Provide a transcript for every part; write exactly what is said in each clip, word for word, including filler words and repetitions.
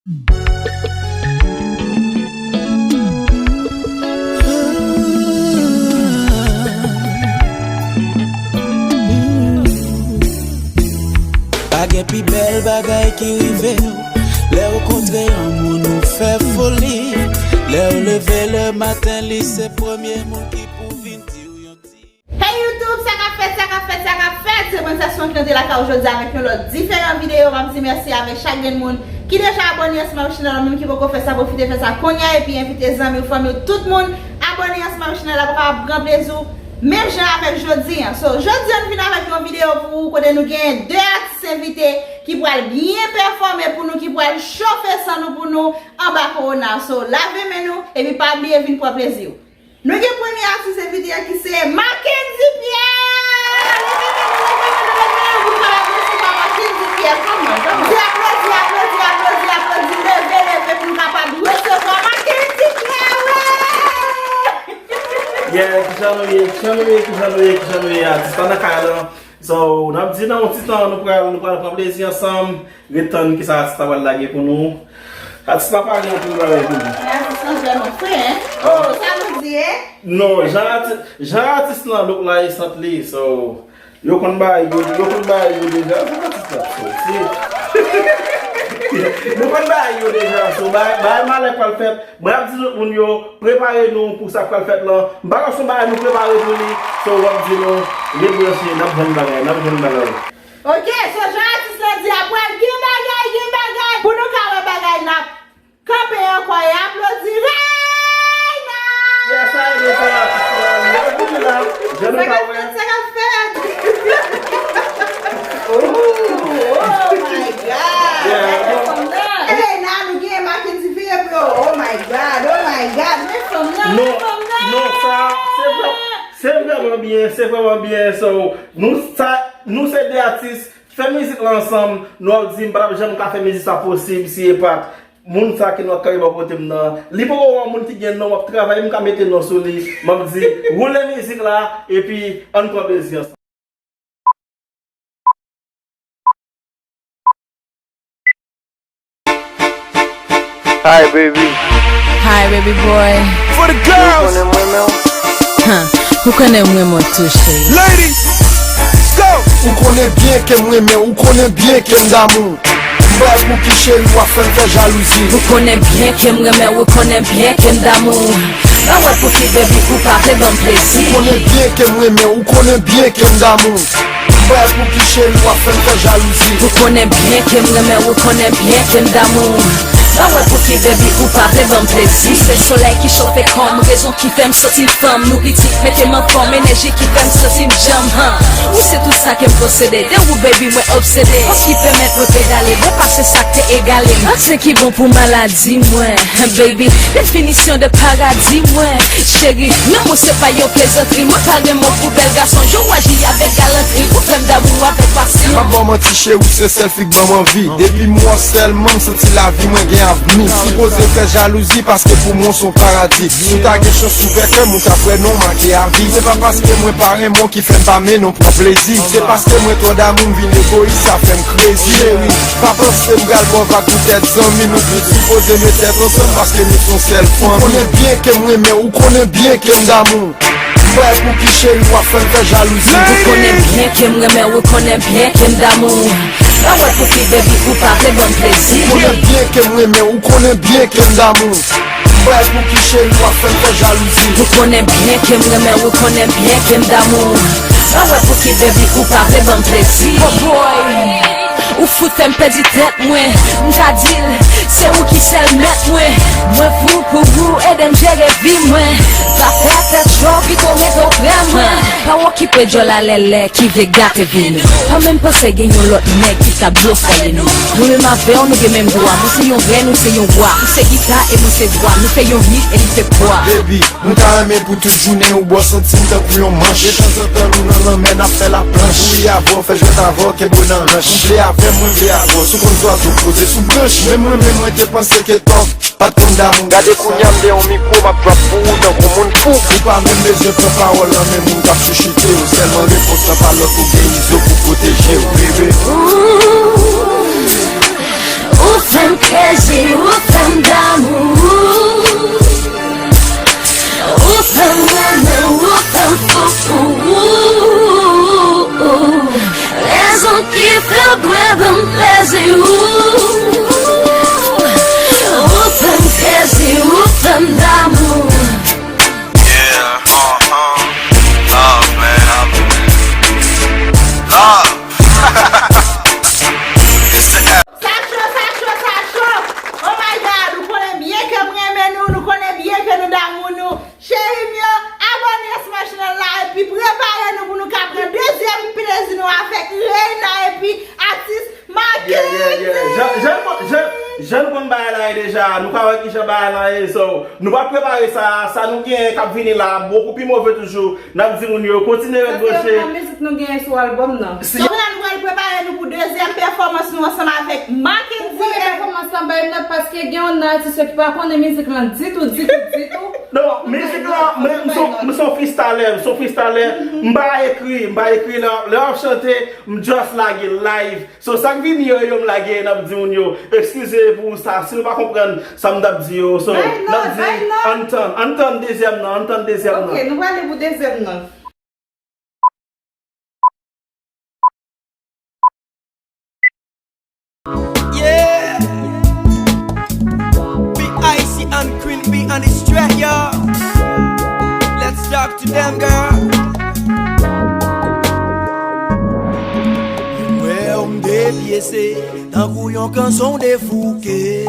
Pa gen pi bèl bagay ki rive w. Lè w kontre yon moun, ou fè foli. Lè w leve le maten, li se premye moun ki pou vin di w yon ti. Hey YouTube, sa k ap fèt, sa k ap fèt, sa k ap fèt? Se Princess Franklin te lakay ou jodi avèk yon lòt diferan videyo. M ap di mèsi avèk chak grenn moun ki deja abòne ansanm ak chanèl la, menm ki poko fè sa, pwofite fè sa kounye a, epi envite zanmi w, fanmi w, tout moun abòne ansanm ak chanèl la, pou kapab pran plezi w menm jan avèk jodi an. So, jodi an, nou vin avèk yon videyo pou ou, kote nou gen de atis envite ki pral byen pèfòme pou nou, ki pral chofe san nou pou nou anba kowona. So, lave men nou, epi pa bliye vin pran plezi w. Nou gen premye atis envite an ki se Mackendy Pierre! Leve men nou, leve men nou, leve men nou, pou n kapab resevwa Mackendy Pierre. Come on, come on. Di aplodi, aplodi, aplodi, aplodi, leve, leve pou n kapab resevwa Mackendy Pierre, wi! Yeah, kijan nou ye, kijan nou ye, kijan nou ye, kijan nou ye, atis la nan kay lan. So, n ap di nan yon ti tan, nou pral, nou pral pran plezi ansanm. Ret tann kisa atis la pral lage pou nou. Atis la pare anpil bagay pou nou. Men atis lan vrèman fre, hein? Oh, sa nou di, hein? Non, jan atis, jan atis lan look la e sant li, so, yo konn bagay yo, yo konn bagay yo deja, jan atis la soti. Nou konn bagay yo deja, so, bagay, bagay malè pral fèt. Mwen ap di tout moun yo, prepare nou pou sa k pral fèt lan. M pa kwè se yon bagay nou prepare pou li. So, w ap di nou, ret branche, n ap jwenn bagay, n ap jwenn bagay. Ok, so jan atis lan di a, pral gen bagay, gen bagay. Pou nou ka wè bagay, n ap kanpe ankò e aplodi Reina! Yes, sa ede, sa, atis lan. N ap vini la. Jan nou ka wè. Sa k ap fèt, sa k ap fèt? Oh, oh my God! Yeah, bon. Hey, nan nou gen Mackendy Pierre, bro. Oh my God, oh my God. Men fanm nan, men fanm nan. Non, sa, se vrè, se vrèman byen, se vrèman byen. So, nou, sa, nou se de atis, fè mizik la ansanm, nou ap di, m pa t ap janm ka fè mizik sa posib, si e pa t moun sa ke nou ap kanpe bò kote m nan. Li poko yon moun ki gen non, m ap travay, m ka mete non sou li, m ap di, woule mizik la, epi ann pran plezi ansanm. Hi, baby. Hi, baby boy. For the girls. Ou konnen mwen renmen w. Huh. Ou konnen mwen renmen w tou, cheri. Ladies, go. Ou konnen byen ke m renmen w, ou konnen byen ke m damou w. M bay pou ki cheri w ap fè m fè jalouzi. Ou konnen byen ke m renmen w, ou konnen byen ke m damou w. Ba wè pou ki baby ou pa vle ban m plezi. Ou konnen byen ke m renmen w, ou konnen byen ke m damou w. Bay pou ki cheri w ap fè m fè jalouzi. Ou konnen byen ke m renmen w, ou konnen byen ke m damou w. Ba wè pou ki baby ou pa vle ban m plezi. Se solèy ki chofe kò m, rezon ki fè m soti fanm. Nou pitit mete m anfòm, enèji ki fè m santi m djanm, han. Ou se tout sa ke m posede, de ou baby mwen obsede. Fòs ki pèmèt mwen pedale, depase sa k te egale m. Ak se ki bon pou maladi mwen. Baby, definisyon de paradi mwen. Cheri, lanmou se pa yon plezantri. Mwen pa renmen w pou bèl gason. Jan w aji avèk galantri, ou fè m damou avèk pasyon. M ap ba w manti cheri, ou se sèl fi k ban m anvi. Depi m wè w sèlman, m santi lavi mwen gen avni. Sipoze fè jalouzi paske pou mwen w se yon paradi. Si w ta gen chans ouvè kè m, ou t ap wè non make avi. Se pa paske mwen pa renmen w ki fè m pa mennen w pran plezi. Se paske mwen twò damou, m vin egoyis, sa fè m krezi. Cheri, pa panse m pral ba w vag pou tèt zanmi nou. Nou sipoze met tèt ansanm paske nou se yon sèl fanmi. Ou konnen byen ke m renmen w, ou konnen byen ke m damou w. Bay pou ki cheri w ap fè m fè jalouzi. Ou konnen byen ke m renmen w, ou konnen byen ke m damou w. Ba wè pou ki baby ou pa vle ban m plezi. Ou konnen byen ke m renmen w, ou konnen byen ke m damou w. Bay pou ki cheri w ap fè m fè jalouzi. Ou konnen byen ke m renmen w, ou konnen byen ke m damou w. Ba wè pou ki baby ou pa vle ban m plezi. Oh boy, ou fout fè m pèdi tèt mwen. M ka di l, se ou ki sèl mèt mwen. Mwen fou pou ou, ede m jere vi mwen. Pa fè tèt cho, pito rete oprè mwen. Pa okipe djòl a lèlè ki vle gate vi nou. Pa menm panse gen yon lòt nèg ki ka blo fwaye nou. Mwen menm avè w, nou gen menm dwa. Mwen se yon rèn, ou se yon wa. Ou se gita e mwen se vwa. Nou fè yon hit e li fè pwa. Baby, mwen ta renmen pou tout jounen ou bò santi m tankou yon manch. De tanzantan nou nan lanmè, n ap fè laplanch. Ou ri avè w, fè jwèt avè w, kenbe w nan ranch. Ou vle avè m, mwen vle avè w. Si w konn zwazo poze sou branch. Menm mwen menm, mwen te panse ke tòg pa t konn damou. Gade kounya m dèyè yon mikwo, m ap drop pou ou tankou moun fou. Ou pa menm bezwen pran pawòl nan men moun k ap chouchoute w. Sèlman repons lan pa lòt, ou gen Izo pou pwoteje w, bebe. Ou, ou fè m plezi, ou Ban m plezi ou. Ou fè m plezi, ou fè m damou. Yeah, uh-huh. Love, man. Love. It's the Sa cho, sa cho, sa cho. Oh my God, ou konnen byen ke m renmen nou, nou konnen byen ke nou damou nou. Cheri m yo, abòne sou chanèl la epi prepare nou pou nou ka pran dezyèm plezi nou avèk Reina epi atis Mackendy. Yeah, yeah, yeah. Jan, jan, jan, jan nou konn bagay la ye deja, nou ka wè kijan bagay la ye, so, nou pa prepare sa, sa nou genyen k ap vini la, bokou pi move toujou. N ap di moun yo, kontinye ret branche. Paske mizik nou genyen sou albòm nan. Si Donk la, nou pral prepare nou pou dezyèm pèfòmans nou ansanm avèk Mackendy. Premye pèfòmans lan bay nòt paske gen yon atis yo ki pa konnen mizik lan ditou, ditou, ditou. Non, mizik lan, mwen, m se yon, m se yon freestyler, m se yon freestyler. M pa ekri, m pa ekri lè, lè w ap chante, m just lage live. So, sa k vini yo, yo m lage, n ap di moun yo, eskize pou sa, si nou pa konprann sa m t ap di yo. So, n ap di, ann tann, ann tann dezyèm nan, ann tann dezyèm nan. Ok, nou prale pou dezyèm nan. Yeah. B I C and Queen B on this track, yo. Let's talk to them, girl. Mwen wè w m depyese, tankou yon kanson defouke.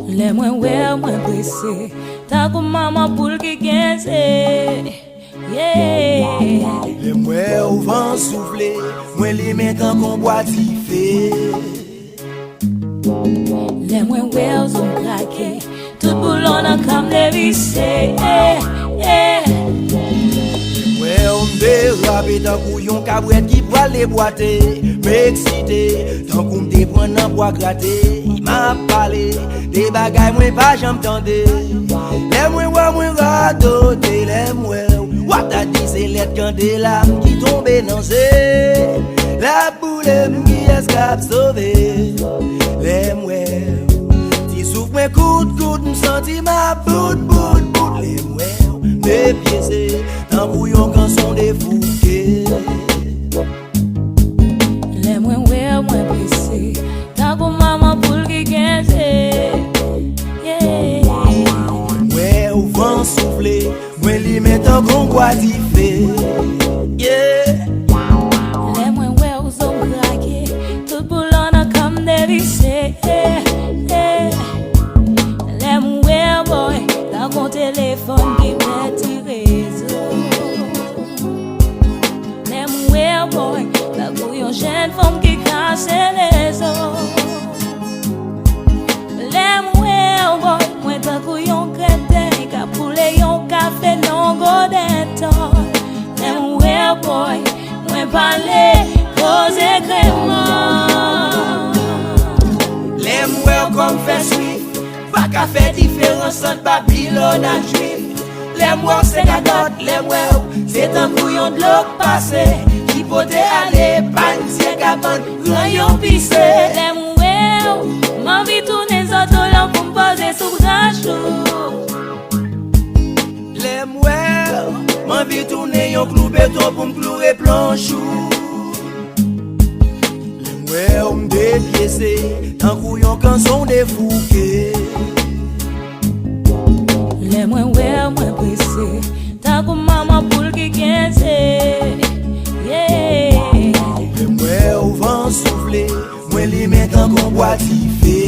Lè mwen wè w, mwen prese, tankou manman poul ki gen ze. Yeah. Lè m wè w, van soufle, mwen limen tankou yon bwa dife. Lè mwen wè w, zo m krake, tout boulon nan kò m devise. Yeah, yeah. Lè m wè w, m derape tankou yon kabrèt ki pral debwate. M eksite, tankou m te pran nan bwa grate. M ap pale de bagay mwen pa janm tande. Lè mwen wè w, mwen radote, lè m wè w, w ap ta di se lèt kandela m ki tonbe nan ze. L ap boule m, kiyès k ap sove? Lè m wè w, ti souf mwen kout kout, m santi m ap bout, bout, bout. Lè m wè w, m depyese, tankou yon kanson defouke. Lè mwen wè w, mwen prese, tankou manman poul ki gen ze. Yeah. Mwen wè w, van soufle, mwen limen tankou yon bwa dife. Yeah. Lè mwen wè w, zo m krake, tout boulon nan kò m devise. Yeah, yeah. Lè m wè w, boy, tankou yon telefòn ki pèdi rezo. Lè m wè w, boy, tankou yon jèn fanm ki kase lezo. Lè m wè w, boy, mwen tankou yon grenn tè k ap boule yon kafe nan yon godet tòl. Lè m wè w, boy, mwen pale koze kreman. Lè m wè w, kò m fè swif, pa ka fè diferans ant Babilòn ak Jwif. Lè m wè w se gadòt, lè m wè w se tankou yon dlo k pase, ki pote ale, pa n zye kabann, ranyon pise. Lè m wè w, m anvi tounen zòtolan pou m poze sou branch ou. Lè m wè w, m anvi tounen yon klou beton pou m kloure planch ou. Lè m wè w, m depyese, tankou yon kanson defouke. Lè mwen wè w, mwen prese, tankou manman poul ki gen ze. Yeah. Lè m wè w, van soufle, mwen limen tankou yon bwa dife.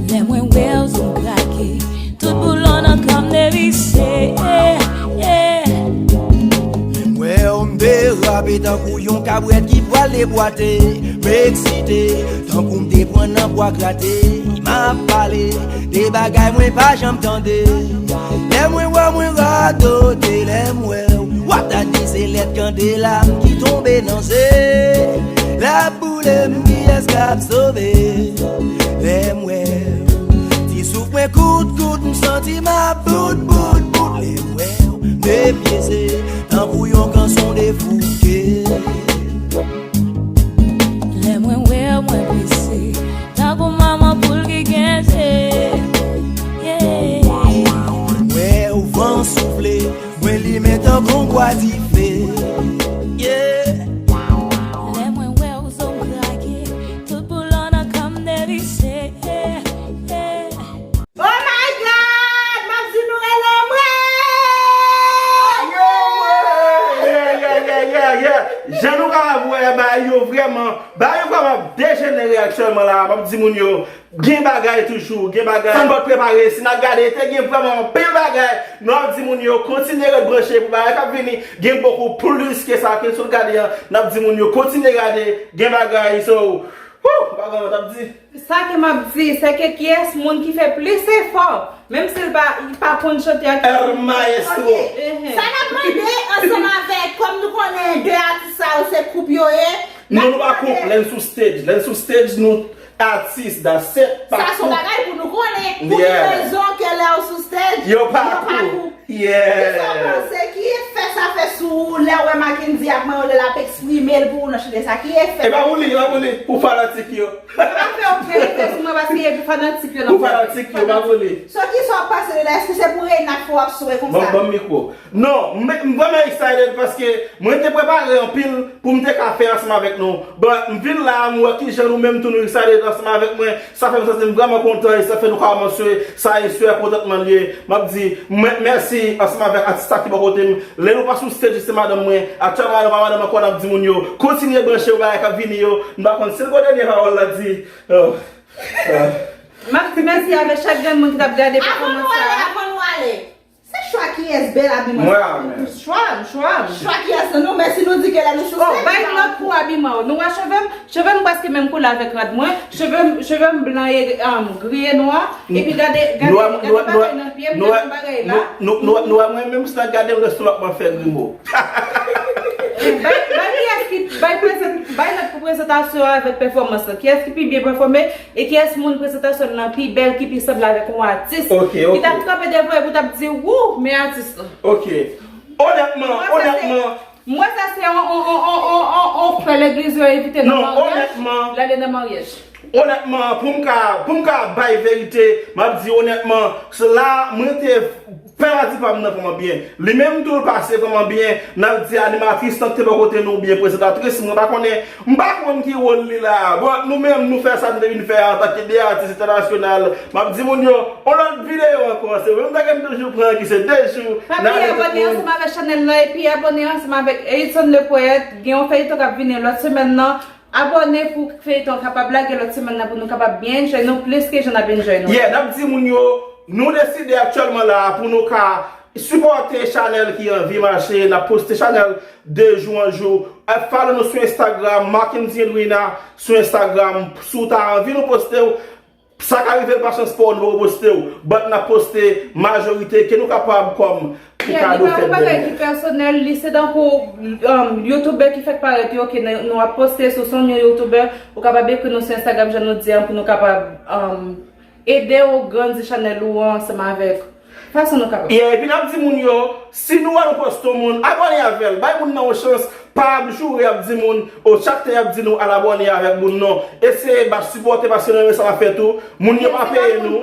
Lè mwen wè w, zo m krake, tout boulon nan kò m devise. Yeah, yeah. Lè m wè w, m derape tankou yon kabrèt ki pral debwate. M eksite, tankou m te pran nan bwa grate. M ap pale de bagay mwen pa janm tande. Lè mwen wè w, mwen radote, lè m wè w, w ap ta di se lèt kandela m ki tonbe nan ze. L ap boule m, kiyès k ap sove? Lè m wè w, ti souf mwen kout kout, m santi m ap bout, bout, bout. Lè m wè w, m depyese, tankou yon kanson defouke. Lè mwen wè w, mwen prese, tankou manman poul ki gen ze. Yeah. Mwen wè w, van soufle, mwen limen tankou yon bwa dife. Yeah. Dejenere aktyèlman la, m ap di moun yo, gen bagay toujou, gen bagay. Sanbòt prepare, si n ap gade, te gen vrèman anpil bagay. Nou ap di moun yo, kontinye ret branche pou bagay k ap vini. Gen bokou plis ke sa ke sou gade an. N ap di moun yo, kontinye gade, gen bagay. So, woo, bagay mwen t ap di. Sa ke m ap di, se ke kiyès moun ki fè plis efò, menm si l pa, li pa konn chante ak El Maestro. Ok. Sa n ap mande ansanm avèk, kòm nou konnen de atis sa yo se koup yo ye, n ap mande. Non, nou pa koup, lè n sou stage. Lè n sou stage, nou atis, that's it, pa koup. Sa se yon bagay pou nou konnen. Pou ki rezon ke lè yo sou stage, yo pa koup. Kisa w panse? Ki efè sa fè sou ou lè w wè Mackendy ap mande w lè l ap eksprime l pou ou nan chante sa? Ki efè? E pa pou li, e pa pou li, pou fanatik yo. Sa pa fè okenn efè sou mwen paske e pou fanatik yo n ap fè. Pou fanatik yo, e pa pou li. So, kisa w panse de la? Èske se pou Reina k fè w ap swe konsa? Ban, ban m mikwo. Non, m, m vrèman excited paske mwen te prepare anpil pou m te ka fè ansanm avèk nou. But m vin la, m wè kijan nou menm tou nou excited ansanm avèk mwen. Sa fè m santi m vrèman kontan e sa fè nou ka kòmanse sa e sou kontantman l ye. M ap di mwen mèsi ansanm avèk atis sa ki bò kote m. Lè nou pa sou stage, se madanm mwen. Aktyèlman, nou pa madanm ankò, n ap di moun yo, kontinye branche w, bagay k ap vini yo. M pa konn si l gon dènye pawòl l ap di. Oh. Ah. M ap di mèsi avèk chak grenn moun ki t ap gade pèfòmans sa a. Avan nou ale, avan nou ale. Se chwa kiyès bèl abiman sa? Mwen a men. Chwa m, chwa m. Chwa kiyès nan nou, men si nou di ke lè nou sou stage, bay nòt pou abiman w. Nou wè cheve m? Cheve m prèske menm koulè avèk rad mwen. Cheve m, cheve m blan e, um, gri e nwa. Epi gade, gade, gade bagay nan pye m, gade bagay la. Nou wè mwen menm si n ap gade m, lestomak mwen fè grimo. Bay, bay kiyès ki, bay prezan-, bay nòt pou prezantasyon avèk pèfòmans lan. Kiyès ki pi byen pèfòme? E kiyès moun prezantasyon l lan pi bèl, ki pi sanble avèk yon atis ki t ap kanpe devan epi w t ap di, "Wouh, men atis lan." Ok. Onètman, onètman. M wè sa se yon, yon, yon frè legliz yo envite nan maryaj, l ale nan maryaj. Onètman, pou m ka, pou m ka bay verite, m ap di onètman, se la mwen te fè pati pa m nan vrèman byen. Li menm tou l pase vrèman byen. N ap di animatris lan te bò kote nou oubyen prezantatris, mwen pa konnen. M pa konn ki wòl li la. Bon, nou menm nou fè sa nou te vin fè antanke de atis entènasyonal. M ap di moun yo, yon lòt videyo ankò. Se menm bagay m toujou pran ki se de jou. Pa bliye abòne ansanm avèk chanèl lan epi abòne ansanm avèk Edson le Poète. Gen yon feyton k ap vini lòt semèn nan. Abòne pou feyton kapab lage lòt semèn nan pou nou kapab byen enjoy nou plis ke jan n ap enjoy nou. Yeah, n ap di moun yo, nou deside aktyèlman la pou nou ka sipòte chanèl ki anvi mache. N ap poste chanèl de jou an jou. Ap follow nou sou Instagram, Mackendy Edwina sou Instagram. Si w ta anvi nou poste w, sa ka rive l pa chans pa w, nou poko poste w. But n ap poste majorite ke nou kapab kòm ti kado fèt dèyè. Yeah, li pa yon bagay ki pèsonèl, li se tankou, um, youtubè ki fèk parèt yo, ke n-, nou ap poste sou son yon youtubè, ou kapab ekri nou sou Instagram, jan nou di an, pou nou kapab, um, ede w grandi chanèl ou an ansanm avèk fason nou kapab. Yeah, epi n ap di moun yo, si nou wè nou poste yon moun, abòne avè l, bay moun nan yon chans, pa ap joure ap di moun, o chak tan y ap di nou al abòne avèk moun non. Eseye ba sipòte paske nou renmen sa n ap fè tou. Moun yo pa peye nou.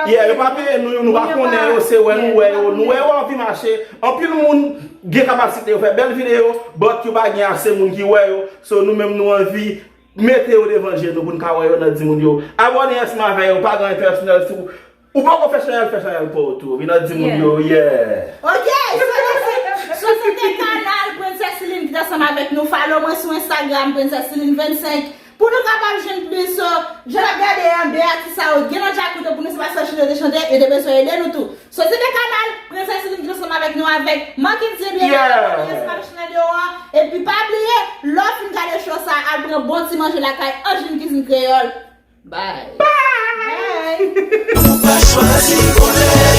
Yeah, yo pa peye nou, nou pa konnen yo, se wè nou wè yo. Nou wè yo anvi mache. Anpil moun gen kapasite yo fè bèl videyo, but yo pa gen ase moun ki wè yo. So nou menm nou anvi mete yo devan je nou pou n ka wè yo nan di moun yo. Abòne ansanm avè yo, pa gen anyen pèsonèl sou ou poko fè chanèl, fè chanèl pa w tou. Vin nan di moun yo, yeah. Ok, so se, so se te kanal Princess Celine ki t ansanm avèk nou. Follow mwen sou Instagram, Princess Celine vennsenk. Pou nou kapab jwenn plis, so, jan n ap gade an, de atis sa yo, gen nan dja koute pou nou, se pa sèl chante yo te chante, yo te bezwen ede nou tou. So, se te kanal Princess Celine ki t ansanm avèk nou avèk Mackendy Edwina, yeah, abòne ansanm avèk chanèl yo an. Epi pa bliye, lè w fin gade show sa, al pran bon ti manje lakay Angeline Cuisine Créole. Bye. Bye. Bye. Nou pa chwazi bonè.